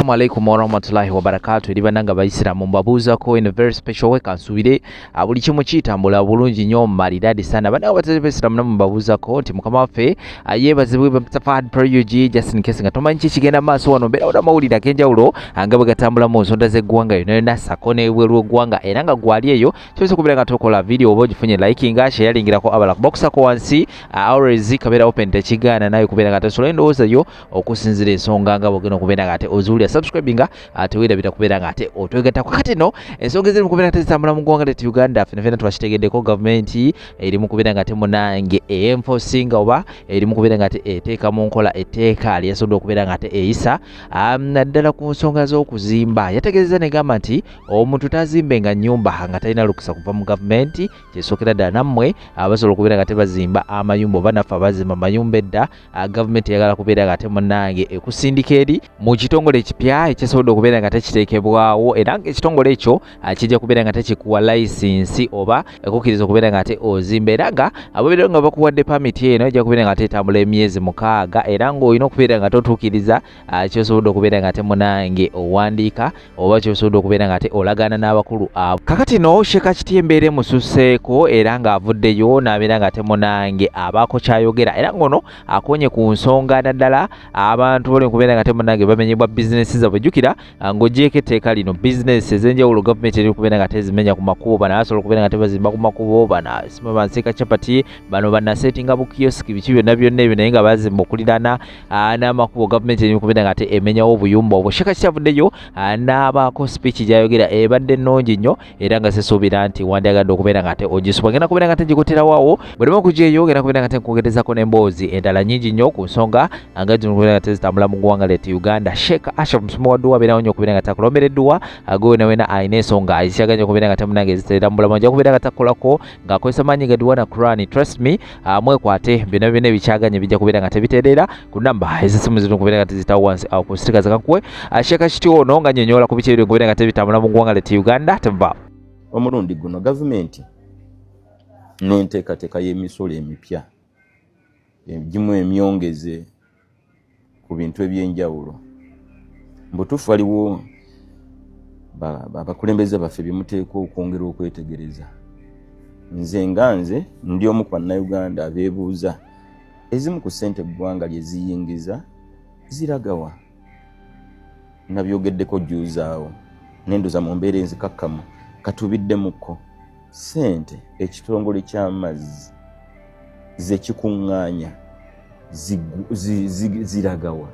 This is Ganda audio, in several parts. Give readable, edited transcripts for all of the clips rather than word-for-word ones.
Assalamu alaikum warahmatullahi wabarakatu. Eri bannange Abayisiraamu, mbabuuzako in a very special way. Kansuubire buli kimu kitambula bulungi nnyo, maridadi sana. Bannange abatali Bayisiraamu, namwe mbabuuzako nti Mukama waffe yeebazibwe. Fahad Pro UG. Just in case nga tomanyi ki kigenda maaso wano, mbeerawo n'amawulire ag'enjawulo nga bwe gatambula mu nsonda z'eggwanga yonna yonna, sako n'ebweru w'eggwanga. Era nga gwali eyo kyosa okubeera nga tokola video oba ogifunye, likinga, sharingirako abalala, kubakusako wansi. Always kabeera open, tekigaana naye kubeera nga tosobola endowooza yo okusinziira ensonga nga bwogenda okubeera nga ate ozuulira. Subscribinga, teweerabira kubeera nga ate otwegattako. Kati no ensonga eziri mu kubeera nga tezitambula mu ggwanga lyattu Uganda, fena fena twakitegeddeko, gavumenti eri mu kubeera nga ate munange enforcinga oba eri mu kubeera nga ate eteeka mu nkola etteeka lyasobodde okubeera nga ate eyisa, naddala ku nsonga z'okuzimba. Yategeezezza negamba nti omuntu tazimbenga nnyumba nga talina lukusa kuva mu gavumenti. Kyesookera ddala, nammwe abasobola okubeera nga tebazimba amayumba oba naffe abazimba amayumba edda, gavumenti eyagala kubeera nga ate munnange ekusindika eri mu kitongole ekipya ekyasobodde okubeera nga tekiteekebwawo, era nga ekitongole ekyo kijja kubeera nga tekikuwa layisinsi oba ekukkiriza okubeera nga ate ozimba. Era nga ababeera nga bakuwadde pamiti eno, ejja kubeera nga ate etambula emyezi 6, era ng'olina okubeera nga totuukiriza kyosobodde okubeera nga ate munange owandiika oba kyosobodde okubeera nga ate olagaana n'abakulu abo. Kakati no Sheikh Kiti embeera emususseeko, era ng'avuddeyo n'abeera nga ate munange abaako kyayogera, era ng'ono akonye ku nsonga naddala abantu bali okubeera nga ate munange bamenyebwa bizinesi zaabwe. Jjukira, ng'ogyeko etteeka lino, bizinesi ez'enjawulo gavumenti eri kubeera nga tezimenya ku makubo. Bano abasobola okubeera nga tebazimba ku makubo, bano sima bansiika capati, bano banasetinga bukiyosiki, biki byonna byonna ebyo, naye nga bazimba okuliraana n'amakubo, gavumenti eri kubeera nga ate emenyawo obuyumba obwo. Sheikh kyavuddeyo n'abaako speech gy'ayogera, ebadde nnungi nnyo, era nga sisuubira nti wandyagadde okubeera nga ate ogisubwa. Ngenda kubeera nga tegikuterawawo bwe ndima okugyeyo, ngenda kubeera nga tenkwongerezako n'emboozi endala nyingi nnyo ku nsonga nga zino kubeera nga tezitambula mu ggwanga lyattu Uganda. Sheikh Ashraf Musumba wa dduwa abeerawo nnyo okubeera nga takulombera edduwa. Gwe wena wena alina ensonga ezikyaganya okubeera nga temunange eziterera mu bulamu, ajja kubeera nga takukolako ng'akozesa maanyi ga dduwa na Quran. Trust me, mwekwate, byonna byonna ebikyaganye bijja kubeera nga tebitereera. Ku namba ezisimu zino kubeera nga tezitawo wansi awo ku sitikazi kakuwe. Sheikh Kiti ono nga nnyonnyola ku biki ebiri kubeera nga tebitambula mu ggwanga lyattu Uganda. Teva. Omulundi guno gavumenti n'enteekateeka y'emisolo emipya egimu emyongeze ku bintu ebyenjawulo. Mbutuufu waliwo abakulembeze baffe byemuteekwa okwongera okwetegereza. Nze nga nze ndi omu ku Bannayuganda abeebuuza ezimu ku ssente eggwanga lye ziyingiza ziragawa. Nabyogeddeko juuzaawo nendoza mu mbeera enzikakkamu katubiddemukko. Ssente ekitongole ky'amazzi zekikuŋŋaanya ziragawa?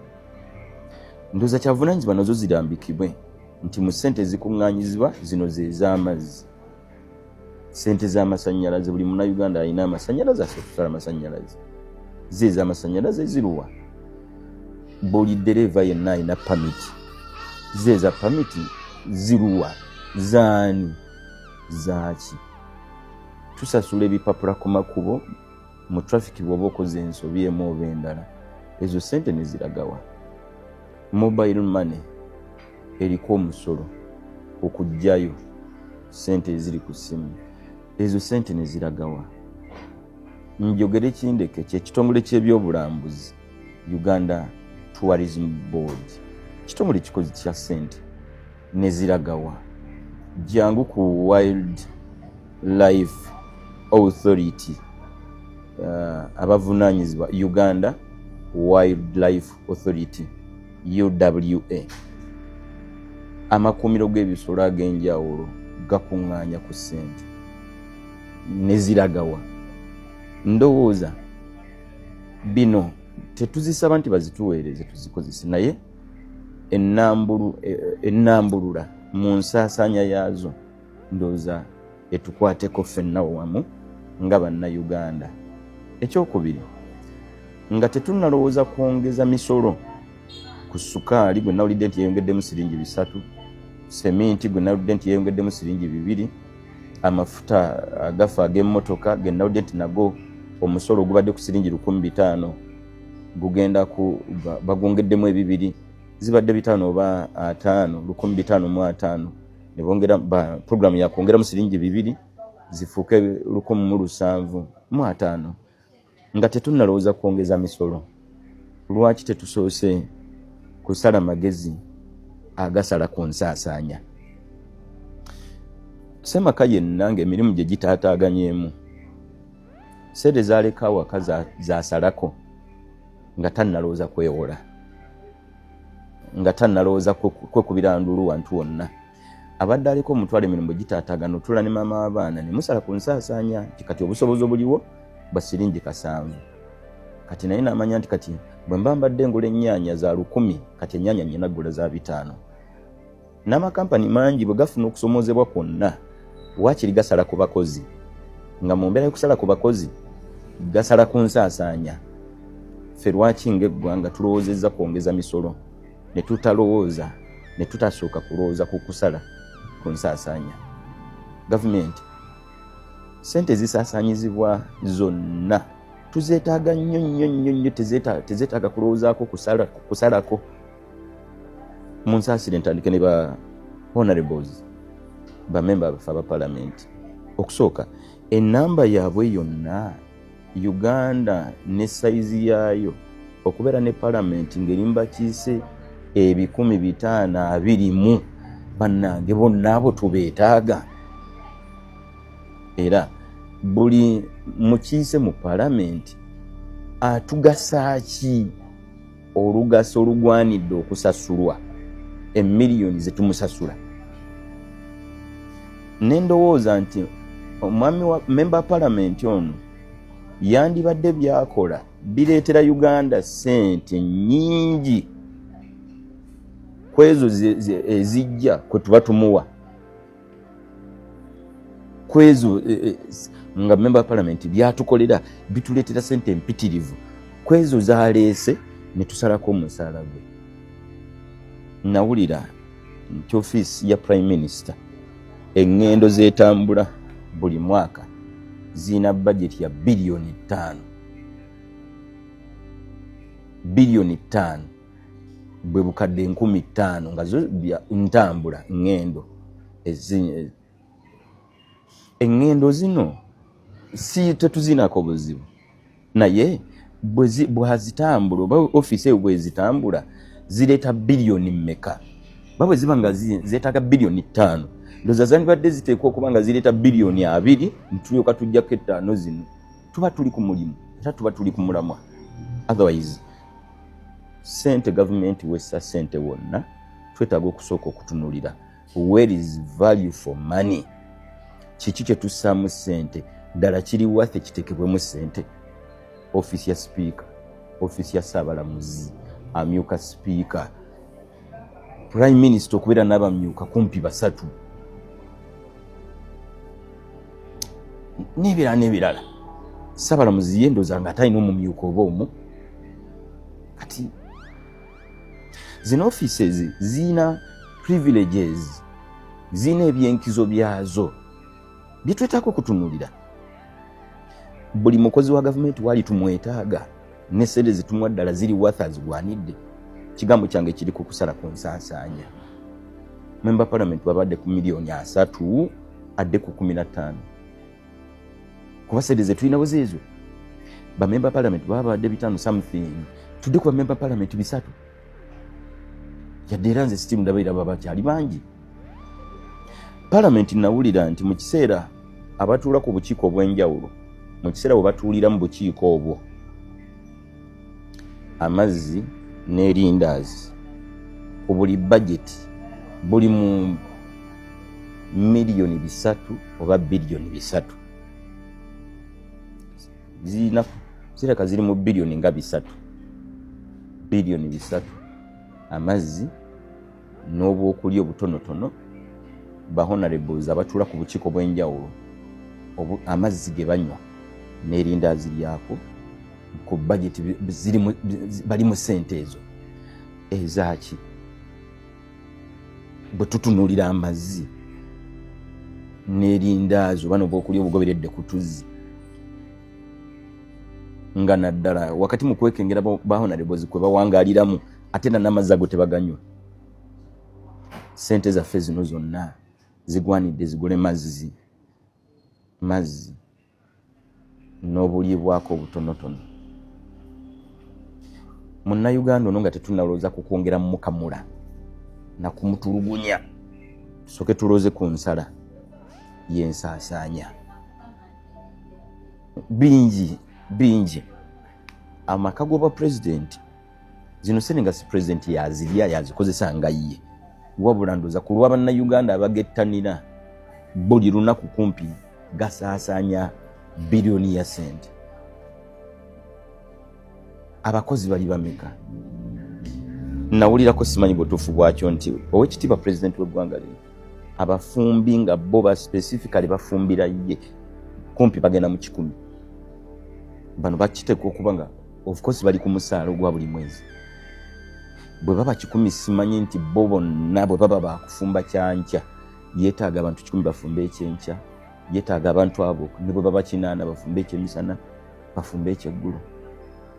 Ndowooza kyavunanyizibwa nazo zirambikibwe nti mu ssente ezikuŋŋaanyizibwa zino ze z'amazzi, ssente z'amasannyalaze. Buli Munnayuganda alina amasannyalaze, asobola okusala amasannyalaze. Ze ez'amasannyalaze ziruwa? Buli ddereeva yenna alina pamiti, ze eza pamiti ziruwa? Zaani? Zaaki? Tusasula ebipapula ku makubo mu traffic bw'oba okoze ensobi emu oba endala, ezo ssente ne ziragawa? Mobile money eriko omusolo okuggyayo ssente eziri ku ssimu, ezo ssente ne ziragawa? Njogere kindeke kyekitongole ky'ebyobulambuzi, Uganda Tourism Board, kitongole kikozi kya ssente, ne ziragawa? Jangu ku Wild Life Authority, abavunaanyizibwa Uganda Wildlife Authority, UWA, amakuumiro g'ebisolo ag'enjawulo gakuŋŋaanya ku ssente, ne ziragawa? Ndowooza bino tetuzisaba nti bazituweereze tuzikozese, naye ennambulula mu nsaasaanya yaazo ndowooza etukwateko ffenna wamu nga Bannayuganda. Ekyokubiri, nga tetunnalowooza kwongeza misolo ku sukaali gwe nawulidde nti yeyongeddemu siringi 3, seminti gwe nawulidde nti yeyongeddemu siringi 2, amafuta agafa ag'emmotoka ge nawulidde nti nago omusolo ogubadde ku siringi 1500 gugenda ku bagwongeddemu ebibiri, zibadde 500 oba 50, 1550, ne bongera programu yakwongeramu siringi 2 zifuuke 1750. Nga tetunnalowooza kwongeza misolo, lwaki tetusoose kusala magezi? Agasala ku nsaasaanya, semaka yenna ng'emirimu gye gitaataaganyemu, sente zaleka awaka zasalako nga tannalowooza kwewola, nga tannalowooza kwekubira ndulu wantu wonna, abadde aliko omutwalo, emirimu bwe gitaataagana, otula ne maama w'abaana ne musala ku nsaasaanya nti kati obusobozi obuliwo bwa siringi 7. Kati naye n'amanya nti kati bwe mba mbadde ngula ennyaanya za 1000, kati ennyaanya nyina gula za 500. N'amakampani mangi bwe gafuna okusomoozebwa kwonna, waakiri gasala ku bakozi, nga mu mbeera y'okusala ku bakozi gasala ku nsaasaanya. Ffe lwaki ng'eggwanga tulowoozezza kwongeza misolo ne tutalowooza, ne tutasooka kulowooza ku kusala ku nsaasaanya? Gavumenti, sente zisaasaanyizibwa zonna tuzeetaaga nnyo nnyo nnyo nnyo, tezeetaaga kulowoozaako kusalako. Munsaasire ntandike ne ba honorables, bamemba baffe aba palamenti. Okusooka, enamba yaabwe yonna, Uganda ne sayizi yaayo, okubeera ne palamenti ng'erimu bakiise 520, bannange, bonna abo tubeetaaga? Era buli mukiise mu palamenti atugasa ki, olugaso olugwanidde okusasulwa emiliyoni zetumusasula? Nendowooza nti omwami wa memba palamenti ono yandibadde byakola bireetera Uganda sente nyingi kwezo ezijja kwe tuba tumuwa, kwezo nga memba palamenti byatukolera bituleetera sente empitirivu kwezo zaleese ne tusalako omusaala gwe. Nawulira nti ofiisi ya prime minister, eŋŋendo zetambula buli mwaka zirina bajeti ya biliyoni 5. Biliyoni 5 bwe bukadde 5,000, nga zo ntambula, ŋŋendo. Eŋŋendo zino si tetuzinako buzibu, naye bwazitambula oba ofiisi eyo bwezitambula zireeta biliyoni mmeka? Ba bwe ziba nga zeetaaga biliyoni 5, ndowooza zandibadde ziteekwa okuba nga zireeta biliyoni 20, ntulyoka tujjako 5 zino, tuba tuli ku mulimu era tuba tuli ku mulamwa. Otherwise, sente gavumenti wessa sente wonna, twetaaga okusooka okutunulira where is value for money. Kiki kye tussaamu sente ddala kiri worth kiteekebwemu sente? Ofiisi ya sipiika, ofiisi ya ssaabalamuzi, amyuka sipiika, prime minister okubeera n'abamyuka kumpi basatu, n'ebirala n'ebirala. Ssaabalamuzi ye ndowooza nga atalina omumyuka oba omu. Kati zino offices ziyina privileges, ziyina ebyenkizo byazo byetwetaaga okutunulira. Buli mukozi wa gavumenti waali tumwetaaga, ne sente zitumwa ddala ziri worth, azigwanidde? Kigambo kyange kiri ku kusala ku nsaasaanya. Memba parliament babadde ku miliyoni 30, adde ku 15, kuba sente zetulinawo zeezo. Bamemba parliament baba babadde 500 something, tudde ku bamemba parliament 300, yadde era nze sitimu ndabaira baba bakyali bangi. Palamenti, nawulira nti mu kiseera abatuula ku bukiiko obw'enjawulo, mu kiseera bwe batuulira mu bukiiko obwo, amazzi n'erindaazi ku buli bajeti buli mu miliyoni 3 oba biliyoni 3. Zirina zireka ziri mu biliyoni nga 3, biliyoni 3, amazzi n'obwokulya obutonotono. Ba honorables abatuula ku bukiiko bw'enjawulo, amazzi ge banywa n'erindaazi lyako ku budget bali mu ssente ezo ezaaki? Bwe tutunuulira amazzi n'erindaazi oba nobwokulya obugoberedde ku tuzzi, nga naddala wakati mu kwekengera ba honorables kwe bawangaliramu, ate na n'amazzi ago tebaganywa, sente zaffe zino zonna zigwanidde zigule mazzi, mazzi n'obuliibwako obutonotono Munnayuganda ono nga tetunalowooza ku kwongera mukamula Nakumutulugunya. Tusooke tulooze ku nsala y'ensaasaanya. Bingi bingi amaka g'obwa pulezidenti, zino sente nga si pulezidenti yazirya, yazikozesa nga ye, wabula ndooza ku lwa Bannayuganda abagettanira buli lunaku, kumpi gasaasaanya biliyoni ya sente. Abakozi bali bameka? Nawulirako, simanyi butuufu bwakyo, nti owekitiibwa pulezidenti w'eggwanga lino abafumbi nga bo ba specifically bafumbira ye kumpi bagenda mu 100. Bano bakiteekwa okuba nga of course bali ku musaala ogwa buli mwezi. Bwe baba 100, simanyi nti bo bonna bwe baba bakufumba kyankya, yeetaaga abantu 100 bafumbe ekyenkya, yeetaaga abantu abo ne bwe baba 80 bafumbe ekyemisana, bafumbe ekyeggulo.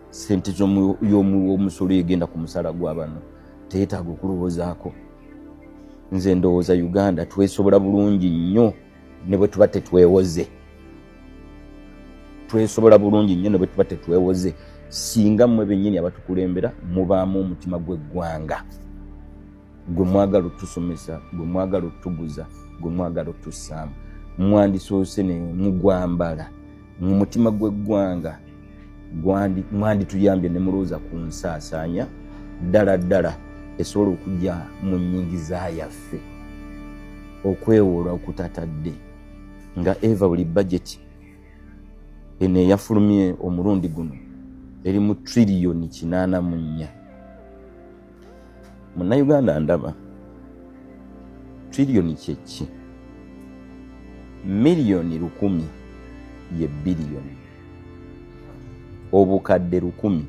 Sente y'omusolo egenda ku musaala gw'abano teyeetaaga okulowoozaako. Nze ndowooza Uganda twesobola bulungi nnyo ne bwe tuba tetwewoze. Twesobola bulungi nnyo ne bwe tuba tetwewoze, singa mmwe bennyini abatukulembera mubaamu omutima gw'eggwanga gwe mwagala otusomesa, gwe mwagala otuguza, gwe mwagala otussaamu. Mwandisoose ne mugwambala mu mutima gw'eggwanga, mwandituyambye ne mulowooza ku nsaasaanya ddala ddala esobola okujja mu nnyingiza yaffe, okwewola okutatadde nga eva buli bajeti. Eno eyafulumye omulundi guno eri mu triliyoni 84. Munnayuganda ndaba triliyoni kyeki? Miliyoni 1000 ye biliyoni, obukadde 1000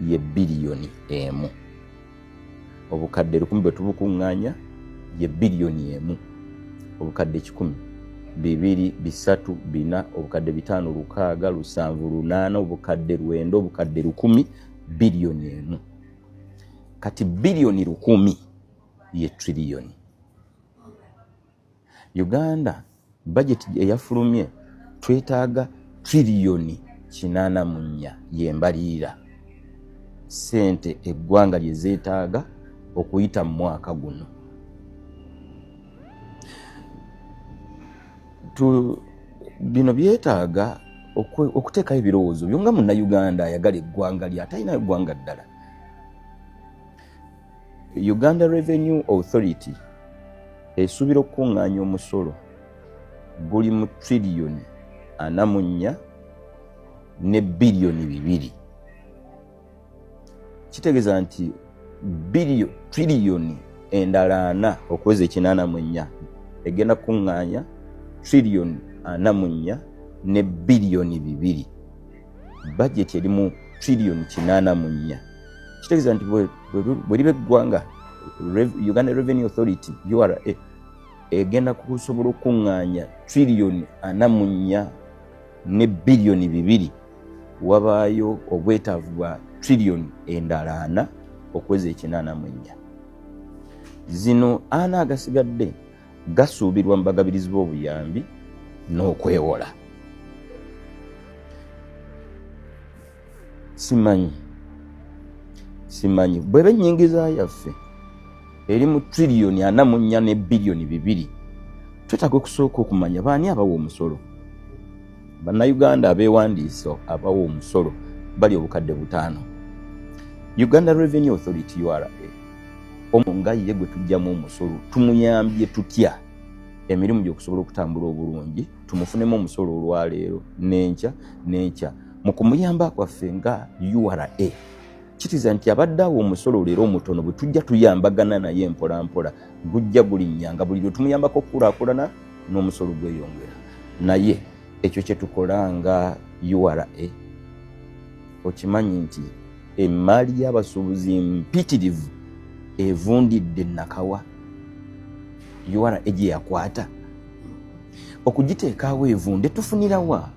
ye biliyoni emu. Obukadde 1000 bwe tubukuŋŋaanya ye biliyoni emu. Obukadde 100, 2, 3, 4, obukadde 5, 6, 7, 8, obukadde 9, obukadde 1000, biliyoni emu. Kati biliyoni 1000 ye triliyoni. Uganda bajeti eyafulumye twetaaga triliyoni 84, yembalirira sente eggwanga lye zeetaaga okuyita mu mwaka guno. Bino byetaaga okuteekayo ebirowoozo byo nga Munnayuganda ayagala eggwanga lye, atalina eggwanga ddala. Uganda Revenue Authority esuubira okukuŋŋaanya omusolo guli mu triliyoni 44 ne biliyoni 2. Kitegeeza nti triliyoni endala 40 okuweza 84, egenda kukuŋŋaanya triliyoni 44 ne biliyoni 2. Bajeti eri mu triliyoni 84. Kitegeeza nti bwe liba eggwanga, Uganda Revenue Authority, URA, egenda kusobola okukuŋŋaanya triliyoni 44 ne biliyoni 2, wabaayo obwetaavu bwa triliyoni endala 40 okuweza 84. Zino 40 agasigadde gasuubirwa mu bagabirizi b'obuyambi n'okwewola. Simanyi bweba ennyingiza yaffe eri mu triliyoni 44 ne biliyoni 2, twetaaga okusooka okumanya baani abawa omusolo. Bannayuganda abeewandiisa abawa omusolo bali obukadde 5. Uganda Revenue Authority, URA, nga ye gwe tujjamu omusolo, tumuyambye tutya emirimu gyokusobola okutambula obulungi, tumufunemu omusolo olwaleero n'enkya n'enkya? Mu kumuyamba kwaffe nga URA, kitiza nti abadde awo omusolo leero omutono, bwe tujja tuyambagana naye mpolampola gujja gulinnya, nga buli lwe tumuyambako okukulaakulana n'omusolo gweyongera. Naye ekyo kye tukola nga URA, okimanyi nti emaali y'abasuubuzi mpitirivu evundidde Nakawa, URA gye yakwata okugiteekaawo evunde. Tufunirawa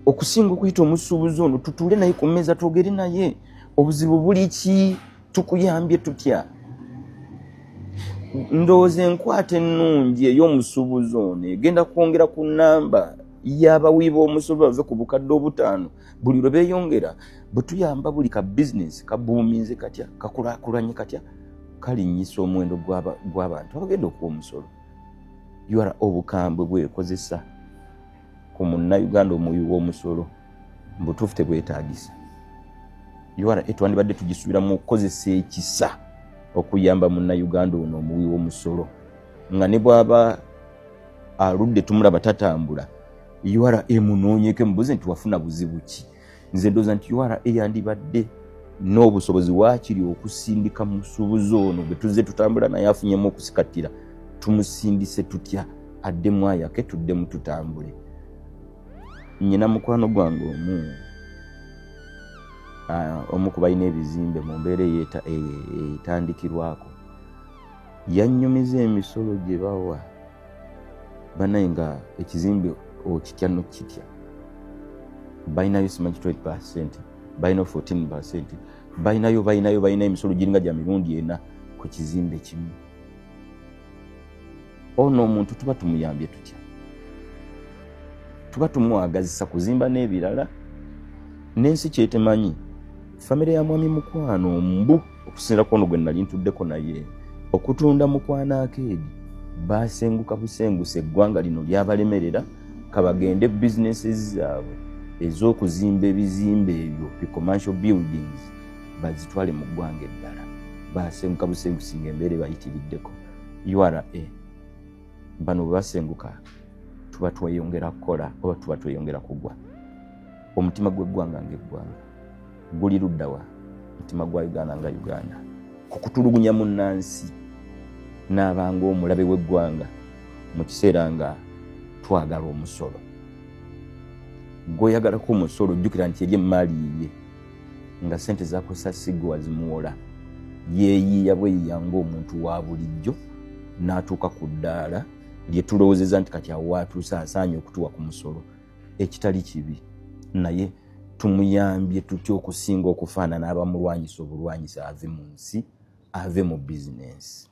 okusinga okuyita omusuubuzi ono, tutuule naye ku mmeeza, twogere naye obuzibu buli ki, tukuyambye tutya? Ndowooza enkwata ennungi ey'omusuubuzi ono egenda kwongera ku namba y'abawi b'omusolo, bave ku bukadde 5 buli lwe beeyongera. Bwe tuyamba buli ka bizinesi kabuuminze katya, kakulaakulanye katya. Kalinnyisa omuwendo gw'abantu abagenda okuwa omusolo. URA obukambwe bwekozesa ku munnayuganda omuwi w'omusolo mubutuufu tebwetaagisa. URA twandibadde tugisuubira mu kukozesa ekisa okuyamba munnayuganda ono omuwi w'omusolo, nga ne bw'aba aludde tumulaba tatambula, URA emunoonyeko emubuuze nti wafuna buzibu ki. Nze ndowooza nti URA yandibadde n'obusobozi waakiri okusindika musuubuzi ono gwe tuzze tutambula naye afunyemu okusikattira, tumusindise tutya addemu ayake tuddemu tutambule. Nyina mukwano gwange omu, omu ku balina ebizimbe mu mbeera etandikirwako, yannyumiza emisolo gye bawa banaye nga ekizimbe okitya nokitya. Balinayo simanyi 20%, balinayo 14%, balinayo balinayo balina emisolo giringa gya mirundi ena ku kizimbe kimu. Ono omuntu tuba tumuyambye tutya? Tuba tumwagazisa kuzimba n'ebirala n'ensi kyetemanyi. Famire ya mwami Mukwano mbu okusinziira ku ono gwe nali ntuddeko naye, okutunda Mukwano Arcade basenguka busenguse, eggwanga lino lyabalemerera, kabagende bizinesi zaabwe ez'okuzimba ebizimbe ebyo bi commercial buildings bazitwale mu ggwanga eddala. Basenguka busengusi ng'embeera ebayitiriddeko. URA, bano bwe basenguka tuba tweyongera kukola oba tuba tweyongera kugwa? Omutima gw'eggwanga ng'eggwanga guli luddawa? Omutima gwa Uganda nga Uganda ku kutulugunya munnansi n'abanga omulabe w'eggwanga mu kiseera nga twagala omusolo. Gweoyagalako omusolo, ojjukira nti eri emaali yiye nga sente zakozesa sigwe wazimuwola, yeeyiiya bweyiya ng'omuntu wa bulijjo n'atuuka ku ddaala lye tulowoozeza nti kati awo waatuuse asaanye okutuwa ku musolo, ekitali kibi, naye tumuyambye tutya okusinga okufaanana abamulwanyisa obulwanyisa ave mu nsi, ave mu bizinensi?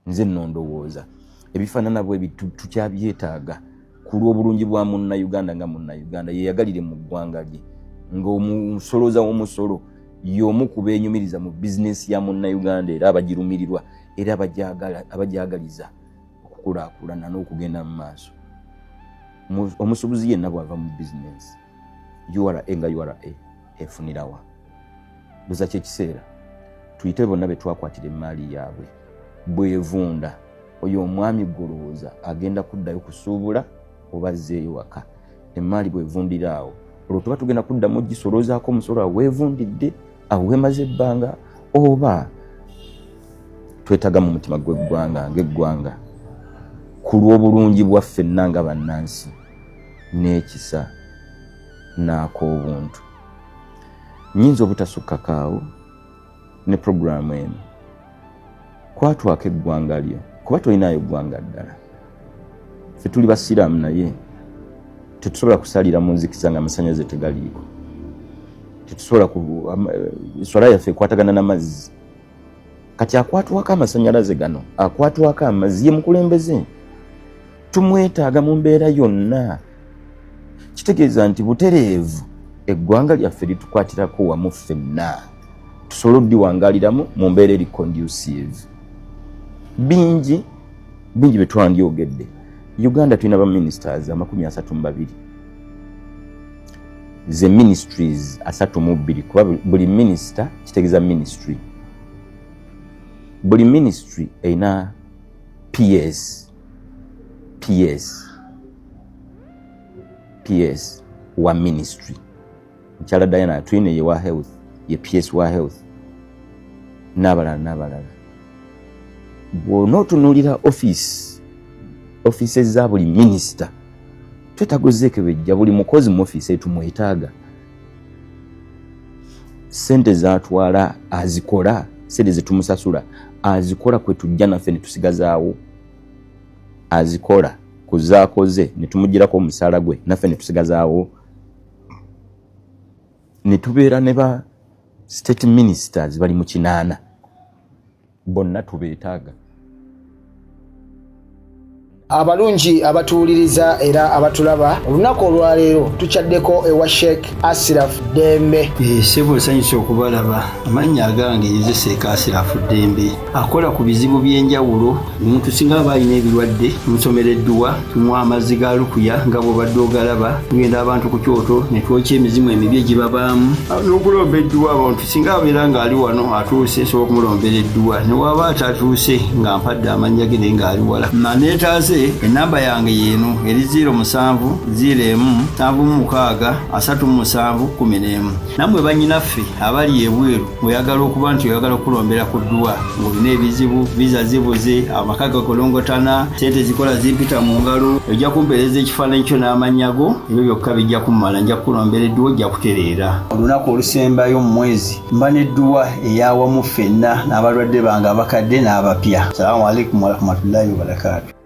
Nze nno ndowooza ebifaanana bwe tukyabyetaaga ku lw'obulungi bwa munnayuganda nga munnayuganda yeyagalire mu ggwanga lye, ng'omusolooza w'omusolo y'omu ku beenyumiriza mu bizinensi ya munnayuganda era abagirumirirwa era abagyagaliza okukulaakulana n'okugenda mu maaso. Omusuubuzi yenna bw'ava mu bizinensi, URA nga URA efunirawa? Buza kyekiseera tuyite bonna be twakwatira emaali yaabwe bwevunda. Oyo omwami gwolowooza agenda kuddayo kusuubula oba azzeeyo waka? Emaali bwevundira awo, olwo tuba tugenda kuddamu gisoloozaako omusolo awo weevundidde, awo wemaze ebbanga, oba twetaaga mu mutima gw'eggwanga ng'eggwanga ku lw'obulungi bwa ffenna nga bannansi n'ekisa n'ak'obuntu? Nnyinza obutasukkako awo ne puroguraamu eno. Kwatwako eggwanga lyo, kuba tolinayo ggwanga ddala. Ffe tuli basiraamu, naye tetusobola kusalira mu nzikiza nga amasannyalaze tegaliiko. Tetusobola, swala yaffe ekwatagana n'amazzi. Kati akwatwako amasannyalaze gano, akwatwako amazzi, ye mukulembeze, tumwetaaga mu mbeera yonna. Kitegeeza nti butereevu eggwanga lyaffe litukwatirako wamu ffenna tusobole oddiwangaaliramu mu mbeera eri conducive. Bingi bingi bye twandyogedde. Uganda tulina ba ministers 32, ze ministries 32, kuba buli minisita kitegeeza ministry. Buli ministry erina PS, PS, PS wa ministry. Mukyala Diana Atwine ye wa health, ye PS wa health, n'abalala n'abalala. Bw'onootunuulira office offices za buli minisita, twetaaga ozeekebejja. Buli mukozi mu ofiisi etumwetaaga. Sente zatwala azikola, sente zetumusasula azikola kwe tujja naffe ne tusigazaawo, azikola ku zaakoze ne tumugirako omusaala gwe naffe ne tusigazaawo, ne tubeera ne ba state ministers bali mu 8, bonna tubeetaaga. Abalungi abatuwuliriza era abatulaba, olunaku olwaleero tukyaddeko ewa Sheikh Asiraf Ddembe. Ssebo, nsanyuse okubalaba. Amannya agange nze Sheikh Asirafu Ddembe, akola ku bizibu by'enjawulo. Omuntu singa aba alina ebirwadde, tumusomera edduwa, tumuwa amazzi ga lukuya nga bw'obadde ogalaba. Tugenda abantu ku kyoto ne twokya emizimu emibi egibabaamu n'okulomba edduwa. Abantu singa abeera ng'ali wano atuuse, nsobola okumulombera edduwa, ne waba atatuuse nga mpadde amannya ge naye ng'ali wala naneetaase. Enamba yange yeeno eri 07 01 76 37 11. Nammwe bannyinaffe abali ebweru, ng'oyagala okuba nti oyagala okulombera ku dduwa, ng'olina ebizibu, visa zibuze, amaka gakolongotana, sente zikola zimpita mu ngalo, ojja kumpeereza ekifaananyi kyo n'amannya go. Ebyo byokka bijja kummala, nja kukulombera edduwa, ojja kutereera. Olunaku olusembayo mu mwezi mba n'edduwa eyawamu ffenna n'abalwadde bange abakadde n'abapya. Salaamu alaikum warahmatullahi wabarakaatu.